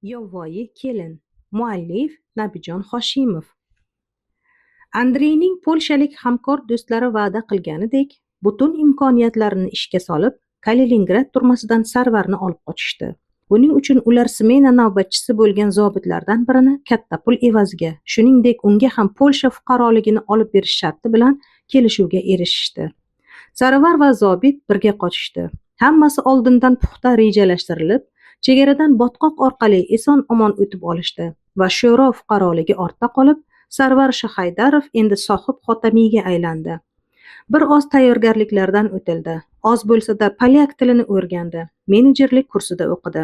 Yovvoyi kelin. Muallif: Nabijon Hoshimov. Andreyning polshalik hamkor do'stlari va'da qilganidek, butun imkoniyatlarini ishga solib, Kaliningrad turmasidan Sarvarni olib qochishdi. Buning uchun ular smena navbatchisi bo'lgan zobitlardan birini katta pul evaziga, shuningdek, unga ham Polsha fuqaroligini olib berish sharti bilan kelishuvga erishishdi. Sarvar va zobit birga qochishdi. Hammasi oldindan puxta rejalashtirilib, chegaradan botqoq orqali eson-omon o'tib olishdi va sho'ro fuqaroligi ortda qolib, Sarvar Shahaydarov endi sohib xotamiyga aylandi. Bir oz tayyorgarliklardan o'tildi. Oz bo'lsa-da polyak tilini o'rgandi. Menejerlik kursida o'qidi.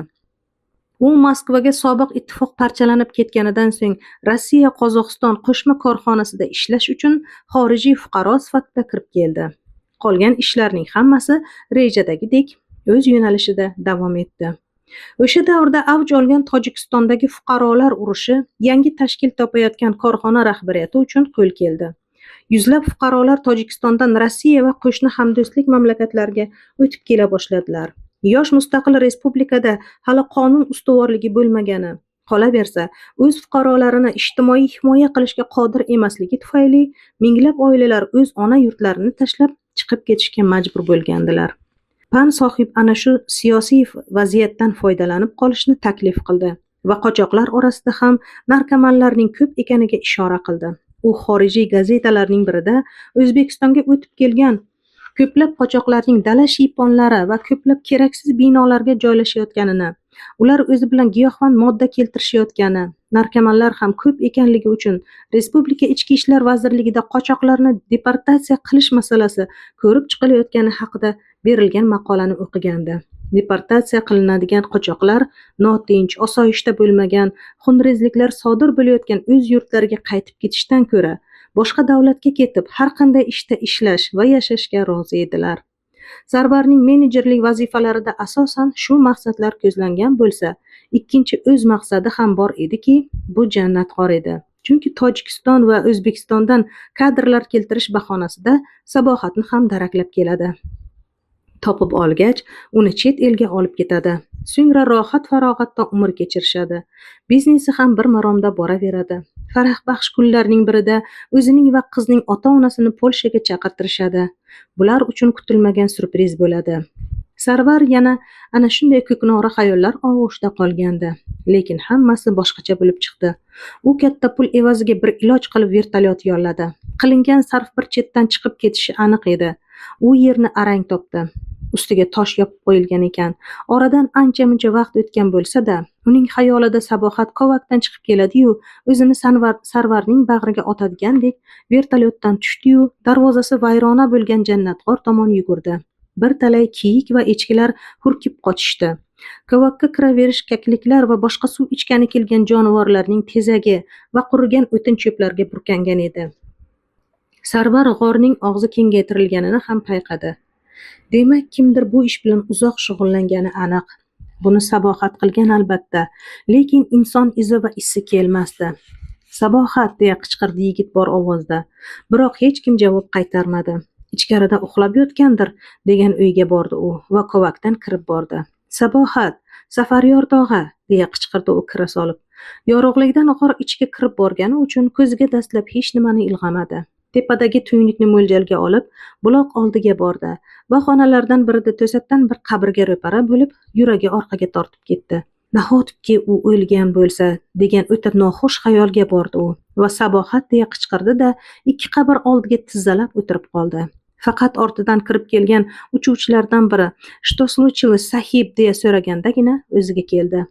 U Moskvaga sobiq ittifoq parchalanib ketganidan so'ng Rossiya Qozog'iston qo'shma korxonasida ishlash uchun xorijiy fuqaro sifatida kirib keldi. Qolgan ishlarning hammasi rejadagidek o'z yo'nalishida davom etdi. O'sha davrda avj olgan Tojikistondagi fuqarolar urushi yangi tashkil topayotgan korxona rahbariyati uchun qo'l keldi. Yuzlab fuqarolar Tojikistondan Rossiya va qo'shni hamdo'stlik mamlakatlariga o'tib kela boshladilar. Yosh mustaqil respublikada hali qonun ustuvorligi bo'lmagani, qolaversa, o'z fuqarolarini ijtimoiy himoya qilishga qodir emasligi tufayli minglab oilalar o'z ona yurtlarini tashlab chiqib ketishga majbur bo'lgandilar. Pan sohib ana shu siyosiy vaziyatdan foydalanib qolishni taklif qildi va qochoqlar orasida ham narkomanlarning ko'p ekaniga ishora qildi. U xorijiy gazetalarning birida O'zbekistonga o'tib kelgan ko'plab qochoqlarning dala shiyponlari va ko'plab keraksiz binolarga joylashayotganini, ular o'zi bilan giyohvand modda keltirishayotgani, narkomanlar ham ko'p ekanligi uchun Respublika Ichki ishlar vazirligida qochoqlarni deportatsiya qilish masalasi ko'rib chiqilayotgani haqida berilgan maqolani o'qigandi. Deportatsiya qilinadigan qochoqlar notinch, osoyishta bo'lmagan, xunrezliklar sodir bo'layotgan o'z yurtlariga qaytib ketishdan ko'ra, boshqa davlatga ketib, har qanday ishda ishlash va yashashga rozi edilar. Sarvarning menejerlik vazifalarida asosan shu maqsadlar ko'zlangan bo'lsa, ikkinchi o'z maqsadi ham bor ediki, bu jannatg'or edi. Chunki Tojikiston va O'zbekistondan kadrlar keltirish bahonasida Sabohatni ham daraklab keladi. Topib olgach, uni chet elga olib ketadi. So'ngra rohat-farog'atda umr kechirishadi. Biznesi ham bir maromda boraveradi. Farahbaxsh kunlarning birida o'zining va qizning ota-onasini Polshaga chaqirtirishadi. Bular uchun kutilmagan syurpriz bo'ladi. Sarvar yana ana shunday ko'knori xayollar og'ushida qolgandi. Lekin hammasi boshqacha bo'lib chiqdi. U katta pul evaziga bir iloj qilib vertolyot yolladi. Qilingan sarf bir chetdan chiqib ketishi aniq edi. U yerni arang topdi. Ustiga tosh yopib qo'yilgan ekan. Oradan ancha-muncha vaqt o'tgan bo'lsa-da, uning xayolida Sabohat kovakdan chiqib keladi-yu, o'zini Sarvarning bag'riga otadigandek vertolyotdan tushdi-yu, darvozasi vayrona bo'lgan jannatg'or tomon yugurdi. Bir talay kiyik va echkilar hurkib qochishdi. Kovakka kiraverish kakliklar va boshqa suv ichgani kelgan jonivorlarning tezagi va qurigan o'tin-cho'plarga burkangan edi. Sarvar g'orning og'zi kengaytirilganini ham payqadi. Demak, kimdir bu ish bilan uzoq shug'ullangani aniq. Buni Sabohat qilgan albatta, lekin inson izi va isi kelmasdi. "Sabohat!" deya qichqirdi yigit bor ovozda. Biroq hech kim javob qaytarmadi. Ichkarida uxlab yotgandir degan o'yga bordi u va kovakdan kirib bordi. "Sabohat! Safaryor tog'a!" deya qichqirdi u kira solib. Yorug'likdan g'or ichiga kirib borgani uchun ko'ziga dastlab hech nimani ilg'amadi. Tepadagi tuynukni mo'ljalga olib, buloq oldiga bordi va xonalardan birida to'satdan bir qabrga ro'para bo'lib, yuragi orqaga tortib ketdi. Nahotki u o'lgan bo'lsa, degan o'ta noxush xayolga bordi u va "Sabohat!" deya qichqirdi-da, ikki qabr oldiga tizzalab o'tirib qoldi. Faqat ortidan kirib kelgan uchuvchilardan biri "Что случилось, sahib?" deya so'ragandagina o'ziga keldi.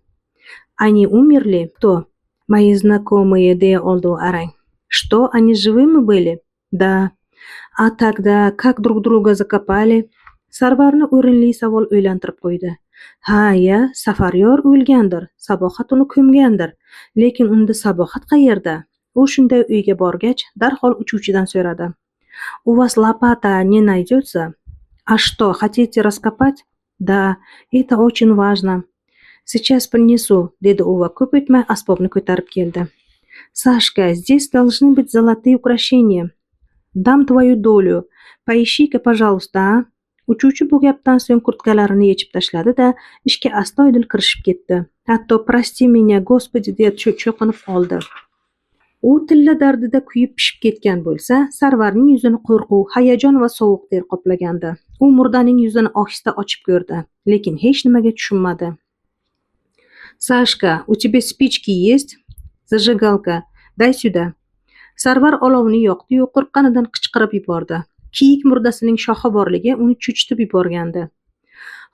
"Они умерли? Кто?" "Мои знакомые", deya oldi u arang. "Что, они живыми были?" "Да". "А тогда как друг друга закопали?" Sarvarni o'rinli savol o'ylantirib qo'ydi. Ha, ya, Safaryor o'lgandir, Sabohat uni ko'mgandir. Lekin unda Sabohat qayerda? U shunday uyga borgach, darhol uchuvchidan so'radi. "У вас лопата не найдется?" "А что, хотите раскопать?" "Да, это очень важно". "Сейчас принесу", dedi u va ko'p o'tmay asbobni ko'tarib keldi. "Сашка, здесь должны быть золотые украшения. Дам твою долю. Поищи-ка, пожалуйста, а?" Uchuvchi bu gapdan so'ng kurtkalarini yechib tashladi-da, ishga astoydil kirishib ketdi. Hatto "Прости меня, Господи" deya cho'qinib oldi. U tilla dardida kuyib pishib ketgan bo'lsa, Sarvarning yuzini qo'rquv, hayajon va sovuq ter qoplagandi. U murdaning yuzini ohista ochib ko'rdi, lekin hech nimaga tushunmadi. "Сашка, у тебя спички есть? Зажигалка. Дай сюда." Sarvar olovni yoqdi-yu, qo'rqqanidan qichqirib yubordi. Kiyik murdasining shoxi borligi uni cho'chitib yuborgandi.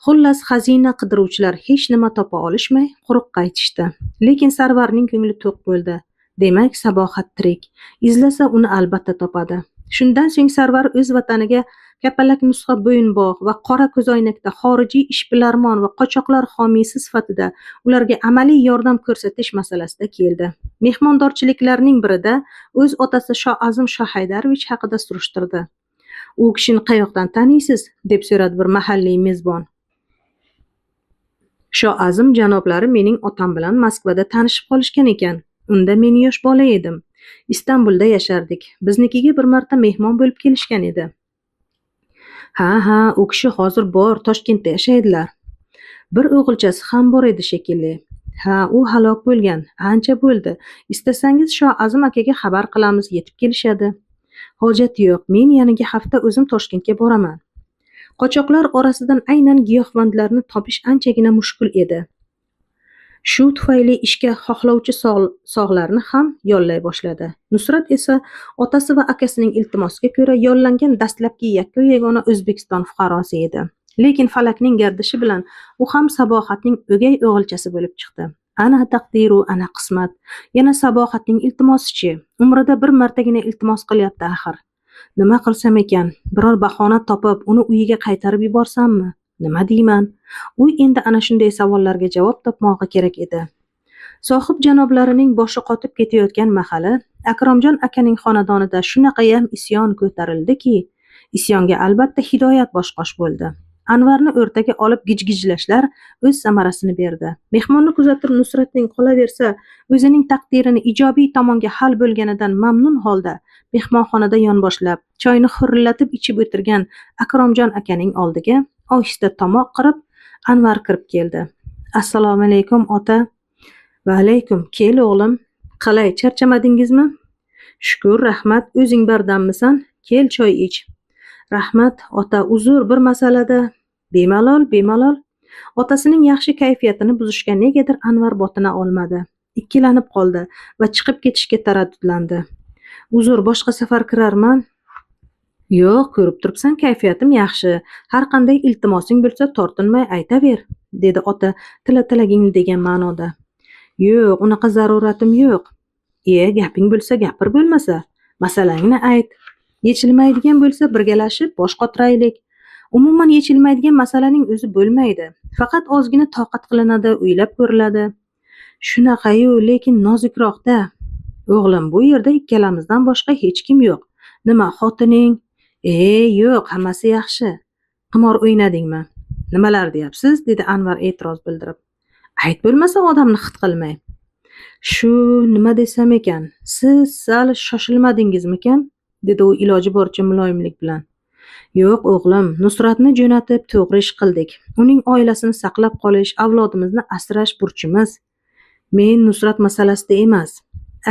Xullas, xazina qidiruvchilar hech nima topa olishmay quruq qaytishdi. Lekin Sarvarning ko'ngli to'q bo'ldi. Demak, Sabohat tirik. Izlasa, uni albatta topadi. Shundan so'ng Sarvar o'z vataniga kapalak nusxa bo'yinbog' va qora ko'zoynakda xorijiy ishbilarmon va qochoqlar homiysi sifatida ularga amaliy yordam ko'rsatish masalasida keldi. Mehmondorchiliklarning birida o'z otasi Shoazim Shohaydarovich haqida surishtirdi. "U kishini qayoqdan taniysiz?" deb so'radi bir mahalliy mezbon. "Shoazim janoblari mening otam bilan Moskvada tanishib qolishgan ekan. Unda men yosh bola edim. Istanbulda yashardik. Biznikiga bir marta mehmon bo'lib kelishgan edi." "Ha, u kishi hozir bor, Toshkentda yashaydilar. Bir o'g'ilchasi ham bor edi shekilli." "Ha, u halok bo'lgan. Ancha bo'ldi. Istasangiz, Shoazim akaga xabar qilamiz, yetib kelishadi." "Hojati yo'q. Men yangi hafta o'zim Toshkentga boraman." Qochoqlar orasidan aynan giyohvandlarni topish anchagina mushkul edi. Shu tufayli ishga xohlovchi sog'larni ham yollay boshladi. Nusrat esa otasi va akasining iltimosiga ko'ra yollangan dastlabki yakkayu yagona O'zbekiston fuqarosi edi. Lekin falakning gardishi bilan u ham Sabohatning o'gay o'g'ilchasi bo'lib chiqdi. Ana taqdiru, ana qismat. Yana Sabohatning iltimosichi? Umrida bir martagina iltimos qilyapti axir. Nima qilsam ekan? Biror bahona topib, uni uyiga qaytarib yuborsammi? Nima deyman? U endi ana shunday savollarga javob topmog'i kerak edi. Sohib janoblarining boshi qotib ketayotgan mahali Akromjon akaning xonadonida shunaqayam isyon ko'tarildiki, isyonga albatta Hidoyat bosh-qosh bo'ldi. Anvarni o'rtaga olib gijgijlashlar o'z samarasini berdi. Mehmonni kuzatib Nusratning, qolaversa, o'zining taqdirini ijobiy tomonga hal bo'lganidan mamnun holda mehmonxonada yonboshlab, choyni xurillatib ichib o'tirgan Akromjon akaning oldiga ohista tomoq qirib Anvar kirib keldi. "Assalomu alaykum, ota." "Va alaykum. Kel, o'g'lim. Qalay, charchamadingizmi?" "Shukur, rahmat. O'zing bardammisan? Kel, choy ich." "Rahmat, ota. Uzr, bir masalada." "Bemalol, bemalol." Otasining yaxshi kayfiyatini buzishga negadir Anvar botina olmadi. Ikkilanib qoldi va chiqib ketishga taraddudlandi. "Uzr, boshqa safar kirarman." "Yo'q, ko'rib turibsan, kayfiyatim yaxshi. Har qanday iltimosing bo'lsa, tortinmay aytaver", dedi ota tila tilagingni degan ma'noda. "Yo'q, unaqa zaruratim yo'q." "E, gaping bo'lsa gapir bo'lmasa. Masalangni ayt. Yechilmaydigan bo'lsa, birgalashib bosh qotiraylik. Umuman yechilmaydigan masalaning o'zi bo'lmaydi. Faqat ozgina toqat qilinadi, o'ylab ko'riladi." "Shunaqayu, lekin nozikroq-da." "O'g'lim, bu yerda ikkalamizdan boshqa hech kim yo'q. Nima, xotining?" "E, yo'q, hammasi yaxshi. Qimor o'ynadingmi?" "Nimalar deyapsiz?" dedi Anvar e'tiroz bildirib. "Ayt bo'lmasa, odamni xit qilmay." "Shu, nima desam ekan, siz sal shoshilmadingizmikan?" dedi u iloji boricha muloyimlik bilan. "Yo'q, o'g'lim, Nusratni jo'natib to'g'ri ish qildik. Uning oilasini saqlab qolish, avlodimizni asrash burchimiz." "Men Nusrat masalasida emas."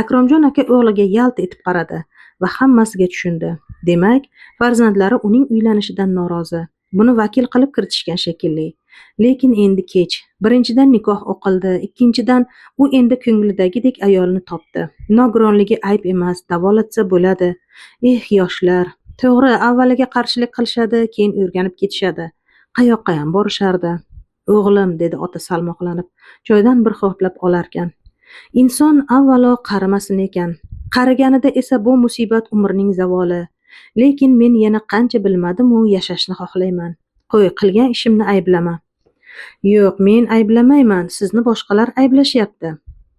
Akromjon aka o'g'liga yalt etib qaradi va hammasiga tushundi. Demak, farzandlari uning uylanishidan norozi. Buni vakil qilib kiritishgan shekilli. Lekin endi kech. Birinchidan, nikoh o'qildi, ikkinchidan, u endi ko'nglidagidek ayolni topdi. Nogironligi ayb emas, davolatsa bo'ladi. Eh, yoshlar. To'g'ri, avvaliga qarshilik qilishadi, keyin o'rganib ketishadi. Qayoqqayam borishardi. "O'g'lim", dedi ota salmoqlanib, choydan bir ho'plab olarkan. "Inson avvalo qarimasin ekan. Qariganida esa bu musibat umrning zavoli. Lekin men yana qancha bilmadim-u, yashashni xohlayman. Qo'y, qilgan ishimni ayblama." "Yo'q, men ayblamayman, sizni boshqalar ayblashyapti."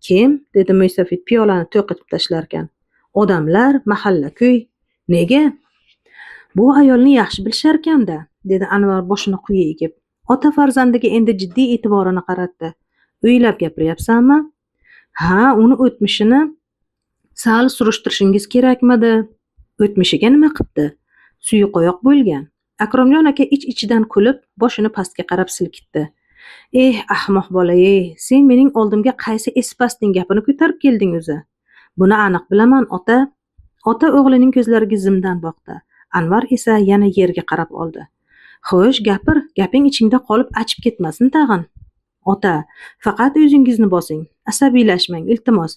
"Kim?" dedi mo'ysafid piyolani to'qitib tashlarkan. "Odamlar, mahalla-kuy." "Nega?" "Bu ayolni yaxshi bilisharkan-da", dedi Anvar boshini quyi egib. Ota farzandiga endi jiddiy e'tiborini qaratdi. "O'ylab gapiryapsanmi?" "Ha, uni o'tmishini sal surishtirishingiz kerakmidi?" "O'tmishiga nima qipti?" "Suyuqoyoq bo'lgan." Akromjon aka ich-ichidan kulib, boshini pastga qarab silkitdi. "Eh, ahmoq bola-ey, sen mening oldimga qaysi espastning gapini ko'tarib kelding o'zi?" "Buni aniq bilaman, ota." Ota o'g'lining ko'zlariga zimdan boqdi. Anvar esa yana yerga qarab oldi. "Xo'sh, gapir, gaping ichingda qolib achib ketmasin tag'in." "Ota, faqat o'zingizni bosing, asabiylashmang, iltimos.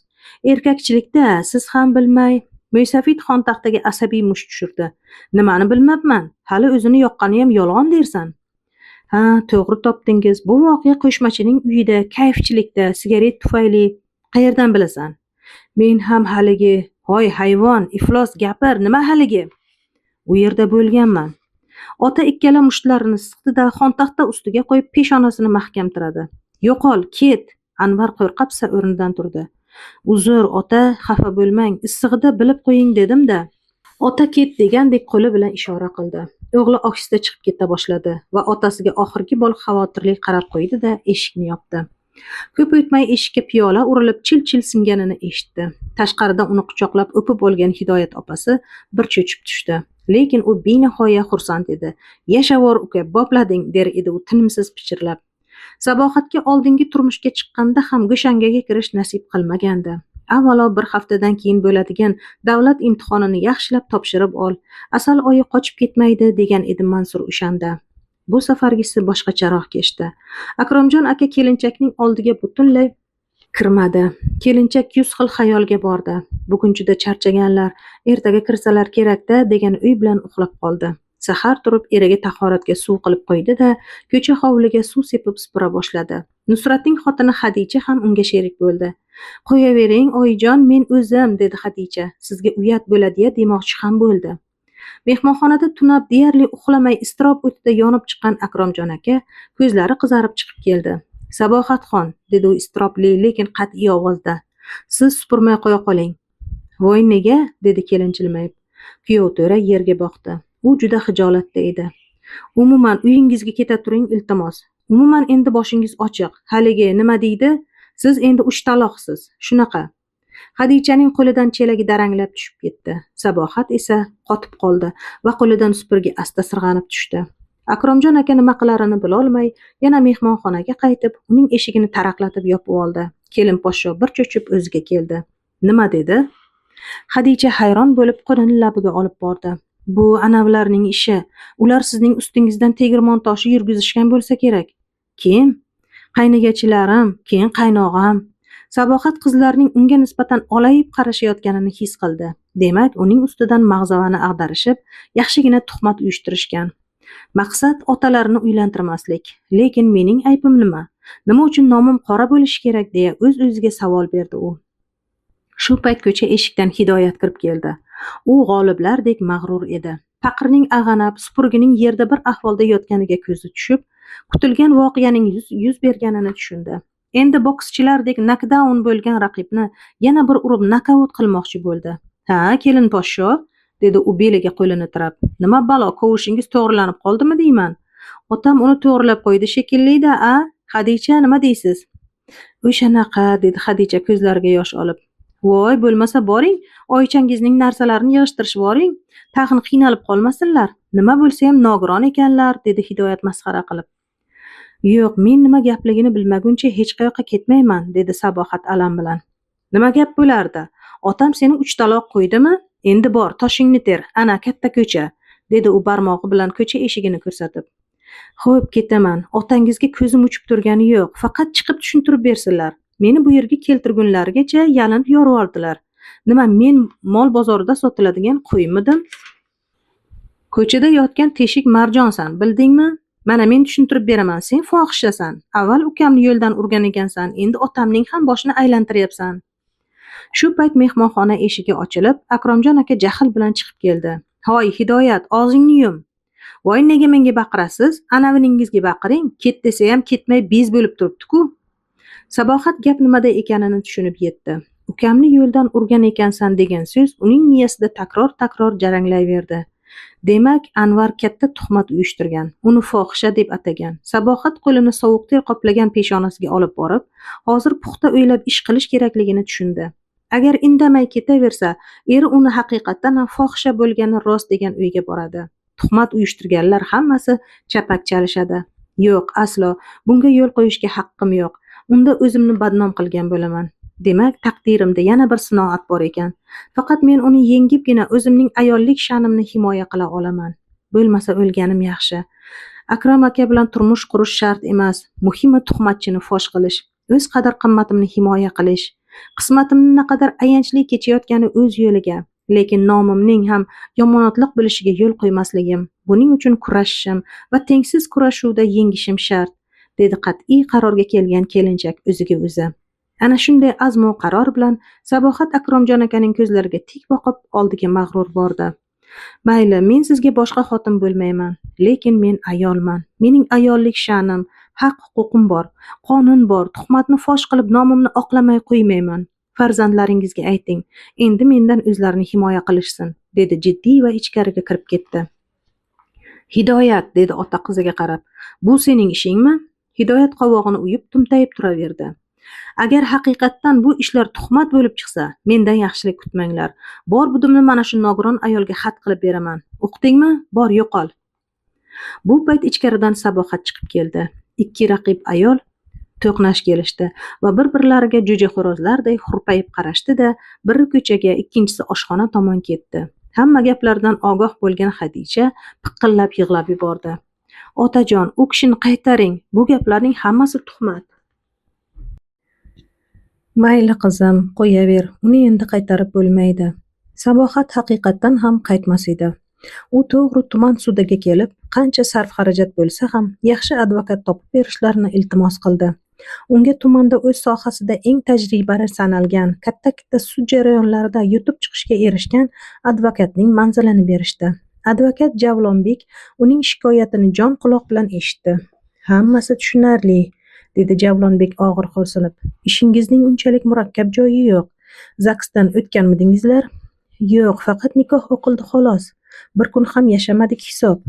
Erkakchilikda siz ham bilmay." Mo'ysafid xontaxtaga asabiy musht tushirdi. "Nimani bilmabman? Hali o'zini yoqqaniyam yolg'on dersan." "Ha, to'g'ri topdingiz. Bu voqea qo'shmachining uyida, kayfchilikda, sigaret tufayli. Qayerdan bilasan?" "Men ham haligi. Hoy hayvon, iflos, gapir, nima haligi?" "U yerda bo'lganman." Ota ikkala mushtlarini siqdi-da, xontaxta ustiga qo'yib peshonasini mahkam tiradi. "Yo'qol, ket!" Anvar qo'rqapsa o'rnidan turdi. "Uzr, ota, xafa bo'lmang, issig'ida bilib qo'ying dedim-da." Ota ket degandek qo'li bilan ishora qildi. O'g'li ohista chiqib keta boshladi va otasiga oxirgi bor xavotirli qarab qo'ydi-da, eshikni yopdi. Ko'p o'tmay eshikka piyola urilib chil-chil singanini eshitdi. Tashqaridan uni quchoqlab o'pib olgan Hidoyat opasi bir cho'chib tushdi. Lekin u benihoya xursand edi. "Yashavor uka, boplading", der edi u tinimsiz pichirlab. Sabohatga oldingi turmushga chiqqanda ham go'shangaga kirish nasib qilmagandi. "Avvalo bir haftadan keyin bo'ladigan davlat imtihonini yaxshilab topshirib ol. Asal oyi qochib ketmaydi", degan edi Mansur o'shanda. Bu safargisi boshqacharoq kechdi. Akromjon aka kelinchakning oldiga butunlay kirmadi. Kelinchak yuz xil xayolga bordi. Bugun juda charchaganlar, ertaga kirsalar kerak-da degan uy bilan uxlab qoldi. Sahar turib eriga tahoratga suv qilib qo'ydi-da, ko'cha hovliga suv sepib supura boshladi. Nusratning xotini Xadicha ham unga sherik bo'ldi. "Qo'yavering, oyijon, men o'zim", dedi Xadicha. "Sizga uyat bo'ladi-ya", demoqchi ham bo'ldi. Mehmonxonada tunab deyarli uxlamay iztirob o'tida yonib chiqqan Akromjon aka ko'zlari qizarib chiqib keldi. "Sabohatxon", dedi u iztirobli, lekin qat'iy ovozda. "Siz supurmay qo'ya qoling." "Voy, nega?" dedi kelin jilmayib. Kuyov to'ra yerga boqdi. U juda xijolatda edi. "Umuman uyingizga keta turing, iltimos. Umuman endi boshingiz ochiq. Haligi nima deydi? Siz endi uch taloqsiz. Shunaqa." Xadichaning qo'lidan chelagi daranglab tushib ketdi. Sabohat esa qotib qoldi va qo'lidan supurgi asta sirg'anib tushdi. Akromjon aka nima qilarini bilolmay, yana mehmonxonaga qaytib, uning eshigini taraqlatib yopib oldi. Kelin poshsho bir cho'chib o'ziga keldi. "Nima dedi?" Xadicha hayron bo'lib qo'lini labiga olib bordi. "Bu anavlarning ishi. Ular sizning ustingizdan tegirmon toshi yurgizishgan bo'lsa kerak." "Kim?" "Qaynigachilarim, keyin qaynog'am." Sabohat qizlarning unga nisbatan olayib qarashayotganini his qildi. Demak, uning ustidan mag'zavani ag'darishib, yaxshigina tuhmat uyushtirishgan. Maqsad otalarini uylantirmaslik. Lekin mening aybim nima? Nima uchun nomim qora bo'lishi kerak, deya o'z-o'ziga savol berdi u. Shu payt ko'cha eshikdan Hidoyat kirib keldi. U g'oliblardek mag'rur edi. Paqirning ag'anab, supurgining yerda bir ahvolda yotganiga ko'zi tushib, kutilgan voqeaning yuz berganini tushundi. Endi bokschilardek nokdaun bo'lgan raqibni yana bir urib nokaut qilmoqchi bo'ldi. "Ha, kelin poshsho", dedi u beliga qo'lini tirab. "Nima balo, kovushingiz to'g'rilanib qoldimi deyman? Otam uni to'g'rilab qo'ydi shekilli-da, a? Xadicha, nima deysiz?" "O'shanaqa", dedi Xadicha ko'zlariga yosh olib. "Voy, bo'lmasa boring, oyichangizning narsalarini yig'ishtirishib oling. Tag'in qiynalib qolmasinlar. Nima bo'lsa ham nogiron ekanlar", dedi Hidoyat masxara qilib. "Yo'q, men nima gapligini bilmaguncha hech qayoqqa ketmayman", dedi Sabohat alam bilan. "Nima gap bo'lardi? Otam seni uch taloq qo'ydimi? Endi bor, toshingni ter. Ana katta ko'cha", dedi u barmog'i bilan ko'cha eshigini ko'rsatib. "Xo'p, ketaman. Otangizga ko'zim uchib turgani yo'q. Faqat chiqib tushuntirib bersinlar. Meni bu yerga keltirgunlarigacha yalinib yorvordilar. Nima, men mol bozorida sotiladigan qo'ymidim? Ko'chada yotgan teshik marjonsan, bildingmi? Mana men tushuntirib beraman. Sen fohishasan. Avval ukamni yo'ldan urgan ekansan, endi otamning ham boshini aylantiryapsan." Shu payt mehmonxona eshigi ochilib, Akromjon aka jahl bilan chiqib keldi. "Hoy, Hidoyat, og'zingni yum. Voy, nega menga baqirasiz? Anaviningizga baqiring. Ket desa ham ketmay bez bo'lib turibdi-ku." Sabohat gap nimada ekanini tushunib yetdi. Ukamni yo'ldan urgan ekansan degan so'z uning miyasida takror-takror jaranglayverdi. Demak, Anvar katta tuhmat uyushtirgan, uni fohisha deb atagan. Sabohat qo'lini sovuq ter qoplagan peshonasiga olib borib, hozir puxta o'ylab ish qilish kerakligini tushundi. Agar indamay ketaversa, eri uni haqiqatdan ham fohisha bo'lgani rost degan o'yga boradi. Tuhmat uyushtirganlar hammasi chapak chalishadi. Yo'q, aslo bunga yo'l qo'yishga haqqim yo'q. Unda o'zimni badnom qilgan bo'laman. Demak, taqdirimda yana bir sinoat bor ekan. Faqat men uni yengibgina o'zimning ayollik sha'nimni himoya qila olaman. Bo'lmasa o'lganim yaxshi. Akrom aka bilan turmush qurish shart emas. Muhimi tuhmatchini fosh qilish, o'z qadr-qimmatimni himoya qilish. Qismatimni naqadar ayanchli kechayotgani o'z yo'liga, lekin nomimning ham yomonotliq bo'lishiga yo'l qo'ymasligim, buning uchun kurashishim va tengsiz kurashuvda yengishim shart, dedi qat'iy qarorga kelgan kelinchak o'ziga o'zi. Ana shunday azmu qaror bilan Sabohat Akromjon akaning ko'zlariga tik boqib oldiga mag'rur bordi. Mayli, men sizga boshqa xotin bo'lmayman, lekin men ayolman. Mening ayollik sha'nim, haq-huquqim bor, qonun bor. Tuhmatni fosh qilib nomimni oqlamay qo'ymayman. Farzandlaringizga ayting, endi mendan o'zlarini himoya qilishsin, dedi jiddiy va ichkariga kirib ketdi. Hidoyat, dedi ota qiziga qarab, bu sening ishingmi? Hidoyat qovog'ini uyib tumtayib turaverdi. Agar haqiqatdan bu ishlar tuhmat bo'lib chiqsa, mendan yaxshilik kutmanglar. Bor budimni mana shu nogiron ayolga xat qilib beraman. Uqdingmi? Bor, yo'qol. Bu payt ichkaridan Sabohat chiqib keldi. Ikki raqib ayol to'qnash kelishdi va bir-birlariga jo'jaxo'rozlarday hurpayib qarashdi-da, biri ko'chaga, ikkinchisi oshxona tomon ketdi. Hamma gaplardan ogoh bo'lgan Xadicha piqillab yig'lab yubordi. Otajon, u kishini qaytaring. Bu gaplarning hammasi tuhmat. Mayli qizim, qo'yaver, uni endi qaytarib bo'lmaydi. Sabohat haqiqatdan ham qaytmas edi. U to'g'ri tuman sudiga kelib, qancha sarf-xarajat bo'lsa ham yaxshi advokat topib berishlarini iltimos qildi. Unga tumanda o'z sohasida eng tajribali sanalgan, katta-katta sud jarayonlarida yutib chiqishga erishgan advokatning manzilini berishdi. Advokat Javlonbek uning shikoyatini jon quloq bilan eshitdi. Hammasi tushunarli, dedi Javlonbek og'ir xo'rsinib. Ishingizning unchalik murakkab joyi yo'q. ZAGSdan o'tganmidingizlar? Yo'q, faqat nikoh o'qildi xolos. Bir kun ham yashamadik hisob.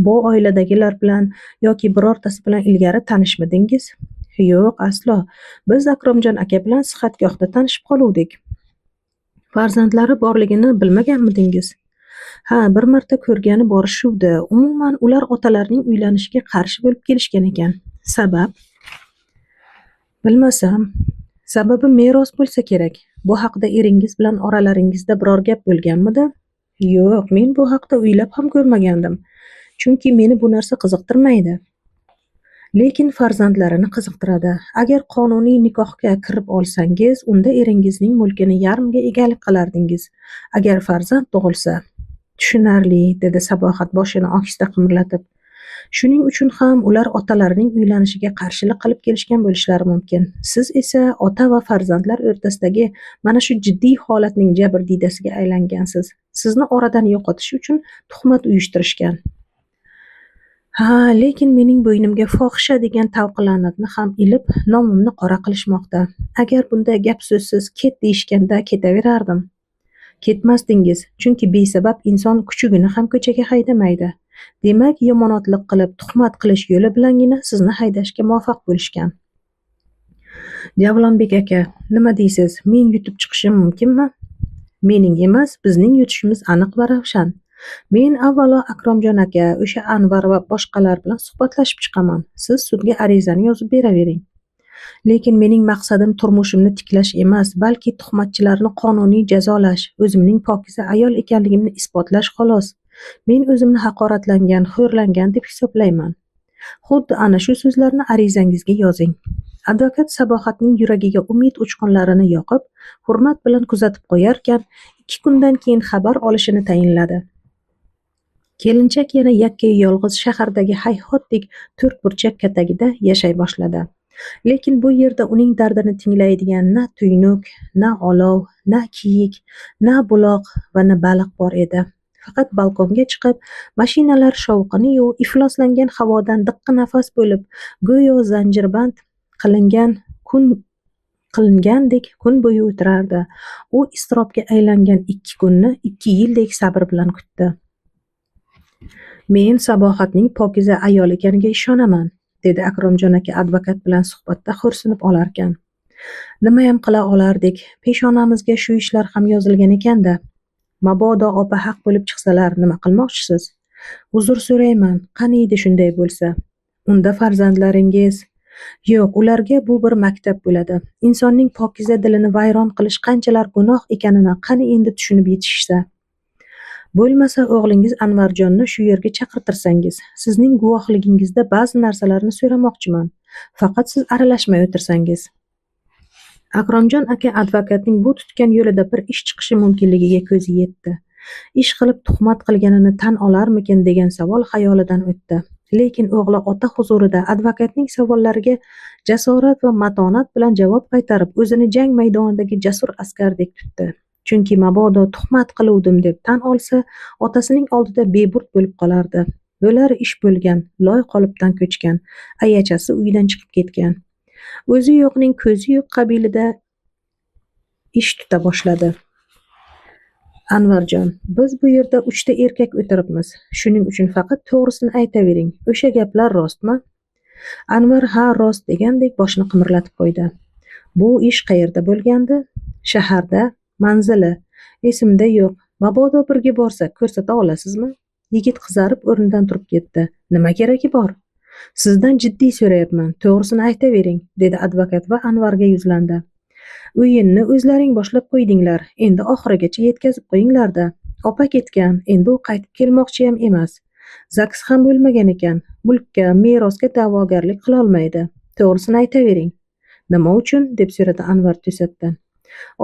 Bu oiladagilar bilan yoki birortasi bilan ilgari tanishmidingiz? Yo'q, aslo. Biz Akromjon aka bilan sihatgohda tanishib qoluvdik. Farzandlari borligini bilmaganmidingiz? Ha, bir marta ko'rgani borishuvdi. Umuman, ular otalarining uylanishiga qarshi bo'lib kelishgan ekan. Sabab? Bilmasam. Sababi meros bo'lsa kerak. Bu haqda eringiz bilan oralaringizda biror gap bo'lganmidi? Yo'q, men bu haqda o'ylab ham ko'rmagandim. Chunki meni bu narsa qiziqtirmaydi. Lekin farzandlarini qiziqtiradi. Agar qonuniy nikohga kirib olsangiz, unda eringizning mulkini yarmiga egalik qilardingiz. Agar farzand tug'ilsa. Tushunarli, dedi Sabohat boshini ohista qimirlatib. Shuning uchun ham ular otalarining uylanishiga qarshilik qilib kelishgan bo'lishlari mumkin. Siz esa ota va farzandlar o'rtasidagi mana shu jiddiy holatning jabrdiydasiga aylangansiz. Sizni oradan yo'qotish uchun tuhmat uyushtirishgan. Ha, lekin mening bo'ynimga fohisha degan tavqi-la'natni ham ilib, nomimni qora qilishmoqda. Agar bunday gap-so'zsiz ket deyishganda ketaverardim. Ketmasdingiz, chunki besabab inson kuchugini ham ko'chaga haydamaydi. Demak, yomonotliq qilib, tuhmat qilish yo'li bilangina sizni haydashga muvaffaq bo'lishgan. Javlonbek aka, nima deysiz, men yutib chiqishim mumkinmi? Mening emas, bizning yutishimiz aniq va ravshan. Men avvalo Akromjon aka, o'sha Anvar va boshqalar bilan suhbatlashib chiqaman. Siz sudga arizani yozib beravering. Lekin mening maqsadim turmushimni tiklash emas, balki tuhmatchilarni qonuniy jazolash, o'zimning pokiza ayol ekanligimni isbotlash xolos. Men o'zimni haqoratlangan, xo'rlangan deb hisoblayman. Xuddi ana shu so'zlarni arizangizga yozing. Advokat Sabohatning yuragiga umid uchqunlarini yoqib, hurmat bilan kuzatib qo'yarkan, 2 kundan keyin xabar olishini tayinladi. Kelinchak yana yakkayu yolg'iz shahardagi hayhotdek to'rtburchak katagida yashay boshladi. Lekin bu yerda uning dardini tinglaydigan na tuynuk, na olov, na kiyik, na buloq va na baliq bor edi. Faqat balkonga chiqib, mashinalar shovqini-yu ifloslangan havodan diqqi nafas bo'lib, go'yo zanjirband qilingandek kun bo'yi o'tirardi. U iztirobga aylangan 2 kunni 2 yildek sabr bilan kutdi. Men Sabohatning pokiza ayol ekaniga ishonaman, dedi Akromjon aka advokat bilan suhbatda xo'rsinib olarkan. Nimayam qila olardik, peshonamizga shu ishlar ham yozilgan ekan-da. Mabodo opa haq bo'lib chiqsalar nima qilmoqchisiz? Uzr so'rayman, qaniydi shunday bo'lsa. Unda farzandlaringiz... Yo'q, ularga bu bir maktab bo'ladi. Insonning pokiza dilini vayron qilish qanchalar gunoh ekanini qani endi tushunib yetishsa. Bo'lmasa o'g'lingiz Anvarjonni shu yerga chaqirtirsangiz, sizning guvohligingizda ba'zi narsalarni so'ramoqchiman. Faqat siz aralashmay o'tirsangiz. Akromjon aka advokatning bu tutgan yo'lida bir ish chiqishi mumkinligiga ko'zi yetdi. Ish qilib tuhmat qilganini tan olarmikin degan savol xayolidan o'tdi. Lekin o'g'li ota huzurida advokatning savollariga jasorat va matonat bilan javob qaytarib, o'zini jang maydonidagi jasur askardek tutdi. Chunki mabodo tuhmat qiluvdim deb tan olsa, otasining oldida beburd bo'lib qolardi. Bo'lar ish bo'lgan, loy qolipdan ko'chgan, ayachasi uydan chiqib ketgan. O'zi yo'qning ko'zi yo'q qabilida ish tuta boshladi. Anvarjon, biz bu yerda 3 ta erkak o'tiribmiz. Shuning uchun faqat to'g'risini aytavering. O'sha gaplar rostmi? Anvar ha rost degandek boshini qimirlatib qo'ydi. Bu ish qayerda bo'lgandi? Shaharda, manzili esimda yo'q. Mabodo birga borsak ko'rsata olasizmi? Yigit qizarib o'rnidan turib ketdi. Nima keragi bor? Sizdan jiddiy so'rayapman, to'g'risini aytavering, dedi advokat va Anvarga yuzlandi. O'yinni o'zlaring boshlab qo'ydinglar, endi oxirigacha yetkazib qo'yinglar-da. Opa ketgan, endi u qaytib kelmoqchiyam emas. Zaks ham bo'lmagan ekan, mulkka, merosga da'vogarlik qilolmaydi. To'g'risini aytavering. Nima uchun? Deb so'radi Anvar to'satdan.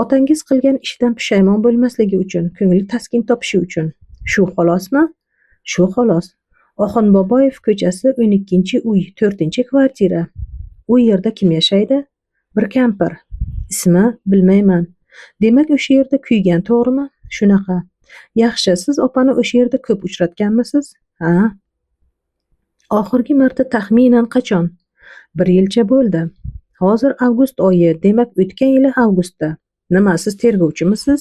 Otangiz qilgan ishidan pushaymon bo'lmasligi uchun, ko'ngli taskin topishi uchun. Shu xolosmi? Shu xolos. Oxunboboyev ko'chasi 12-uy, 4-kvartira. U yerda kim yashaydi? Bir kampir. Ismi bilmayman. Demak, o'sha yerda kuygan, to'g'rimi? Shunaqa. Yaxshi, siz opani o'sha yerda ko'p uchratganmisiz? Ha. Oxirgi marta taxminan qachon? 1 yilcha bo'ldi. Hozir avgust oyi, demak, o'tgan yili avgustda. Nima, siz tergovchimisiz?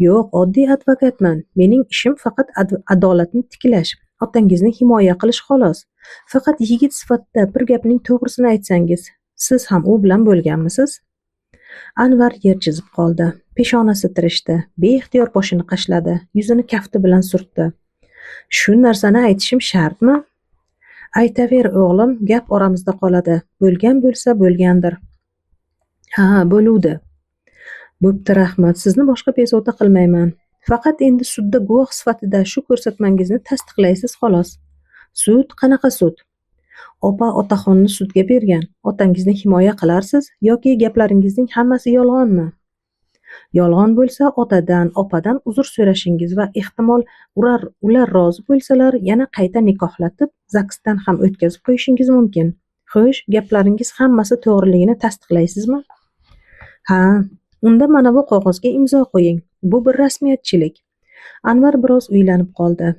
Yo'q, oddiy advokatman. Mening ishim faqat adolatni tiklash, otangizni himoya qilish xolos. Faqat yigit sifatida bir gapning to'g'risini aytsangiz, siz ham u bilan bo'lganmisiz? Anvar yer chizib qoldi. Peshonasi tirishdi. Beixtiyor boshini qashladi. Yuzini kafti bilan surtdi. Shu narsani aytishim shartmi? Aytaver o'g'lim, gap oramizda qoladi. Bo'lgan bo'lsa bo'lgandir. Ha, bo'luvdi. Bo'pti, rahmat. Sizni boshqa bezovta qilmayman. Faqat endi sudda guvoh sifatida shu ko'rsatmangizni tasdiqlaysiz xolos. Sud qanaqa sud? Opa otaxonni sudga bergan. Otangizni himoya qilarsiz yoki gaplaringizning hammasi yolg'onmi? Yolg'on bo'lsa, otadan, opadan uzr so'rashingiz va ehtimol ular rozi bo'lsalar, yana qayta nikohlatib, zaksdan ham o'tkazib qo'yishingiz mumkin. Xo'sh, gaplaringiz hammasi to'g'riligini tasdiqlaysizmi? Ha, unda mana bu qog'ozga imzo qo'ying. Bu bir rasmiyatchilik. Anvar biroz o'ylanib qoldi.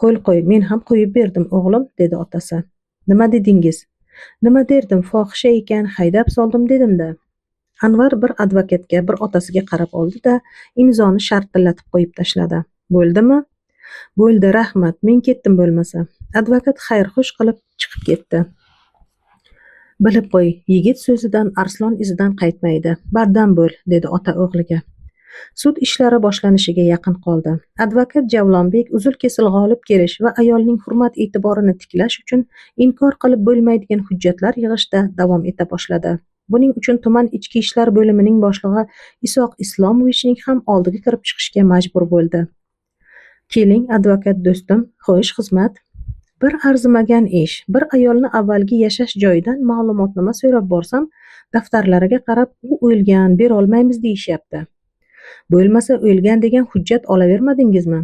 Qo'l qo'y, men ham qo'yib berdim, o'g'lim, dedi otasi. Nima dedingiz? Nima derdim, fohisha ekan, haydab soldim dedim-da. Anvar bir advokatga, bir otasiga qarab oldi-da, imzoni shartillatib qo'yib tashladi. Bo'ldimi? Bo'ldi, rahmat, men ketdim bo'lmasa. Advokat xayrxush qilib chiqib ketdi. Bilib qo'y, yigit so'zidan arslon izidan qaytmaydi. Bardam bo'l, dedi ota o'g'liga. Sud ishlari boshlanishiga yaqin qoldi. Advokat Javlonbek uzil-kesil g'olib kelish va ayolning hurmat-e'tiborini tiklash uchun inkor qilib bo'lmaydigan hujjatlar yig'ishda davom eta boshladi. Buning uchun tuman ichki ishlar bo'limining boshlig'i Isoq Islomovichning ham oldiga kirib chiqishga majbur bo'ldi. Keling, advokat do'stim, xo'sh, xizmat. Bir arzimagan ish, bir ayolni avvalgi yashash joyidan ma'lumotnoma so'rab borsam, daftarlariga qarab u o'lgan, berolmaymiz deyishyapti. Bo'lmasa o'lgan degan hujjat olavermadingizmi?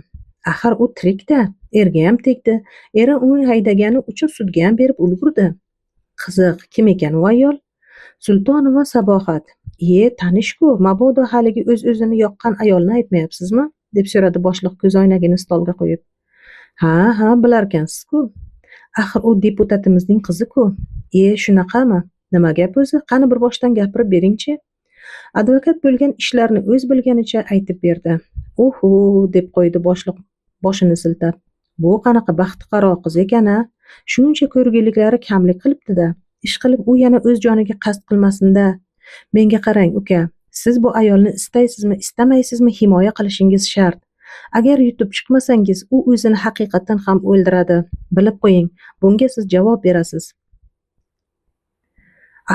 Axir u tirik-da, erga ham tegdi, eri uni haydagani uchun sudga ham berib ulgurdi. Qiziq, kim ekan u ayol? Sultonova Sabohat. Iye, tanish-ku, mabodo haligi o'z-o'zini yoqqan ayolni aytmayapsizmi? Deb so'radi boshliq ko'zoynagini stolga qo'yib. Ha, ha, bilarkansiz-ku. Axir u deputatimizning qizi-ku. Iye, shunaqami? Nima gap o'zi? Qani bir boshdan gapirib beringchi. Advokat bo'lgan ishlarni o'z bilganicha aytib berdi. Uhu, deb qo'ydi boshliq boshini siltab. Bu qanaqa baxtiqaro qiz ekan-a? Shuncha ko'rgiliklari kamlik qilibdi-da. Ish qilib u yana o'z joniga qasd qilmasin-da. Menga qarang, uka, siz bu ayolni istaysizmi, istamaysizmi himoya qilishingiz shart. Agar yutib chiqmasangiz, u o'zini haqiqatan ham o'ldiradi. Bilib qo'ying, bunga siz javob berasiz.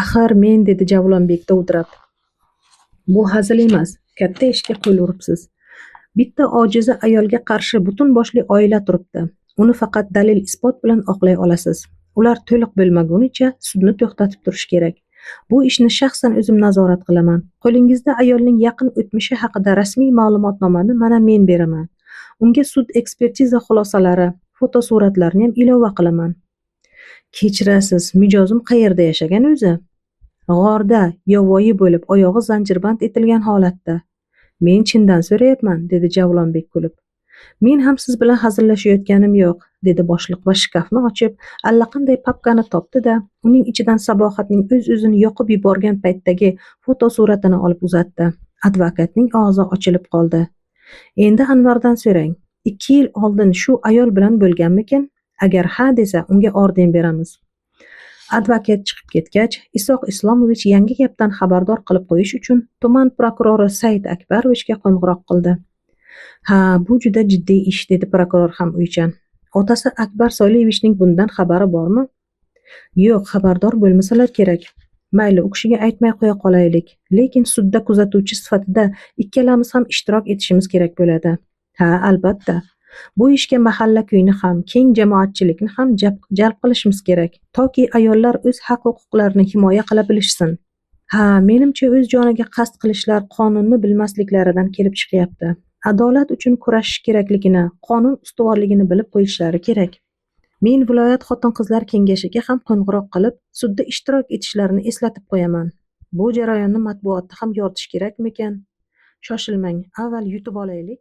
Axir men, dedi Javlonbek dovdirab. Bu hazil emas, katta ishga qo'l uribsiz. Bitta ojiza ayolga qarshi butun boshli oila turibdi. Uni faqat dalil isbot bilan oqlay olasiz. Ular to'liq bo'lmagunicha sudni to'xtatib turish kerak. Bu ishni shaxsan o'zim nazorat qilaman. Qo'lingizda ayolning yaqin o'tmishi haqida rasmiy ma'lumotnomani mana men beraman. Unga sud ekspertiza xulosalari, fotosuratlarni ham ilova qilaman. Kechirasiz, mijozim qayerda yashagan o'zi? G'orda, yovvoyi bo'lib, oyog'i zanjirband etilgan holatda. Men chindan so'rayapman, dedi Javlonbek kulib. Men ham siz bilan hazillashayotganim yo'q, dedi boshliq va shkafni ochib, allaqanday papkani topdi-da, uning ichidan Sabohatning o'z-o'zini yoqib yuborgan paytdagi fotosuratini olib uzatdi. Advokatning og'zi ochilib qoldi. Endi Anvardan so'rang. 2 yil oldin shu ayol bilan bo'lganmikin? Agar ha desa, unga orden beramiz. Advokat chiqib ketgach, Isoq Islomovich yangi gapdan xabardor qilib qo'yish uchun tuman prokurori Said Akbarovichga qo'ng'iroq qildi. Ha, bu juda jiddiy ish, dedi prokuror ham o'ychan. Otasi Akbar Soliyevichning bundan xabari bormi? Yo'q, xabardor bo'lmasalar kerak. Mayli, u kishiga aytmay qo'ya qolaylik, lekin sudda kuzatuvchi sifatida ikkalamiz ham ishtirok etishimiz kerak bo'ladi. Ha, albatta. Bu ishga mahalla kuyini ham, keng jamoatchilikni ham jalb qilishimiz kerak, toki ayollar o'z haq-huquqlarini himoya qila bilishsin. Ha, menimcha o'z joniga qasd qilishlar qonunni bilmasliklaridan kelib chiqyapti. Adolat uchun kurashish kerakligini, qonun ustuvorligini bilib qo'yishlari kerak. Men viloyat xotin-qizlar kengashiga ham qo'ng'iroq qilib, sudda ishtirok etishlarini eslatib qo'yaman. Bu jarayonni matbuotda ham yoritish kerakmikan? Shoshilmang, avval yutib olaylik.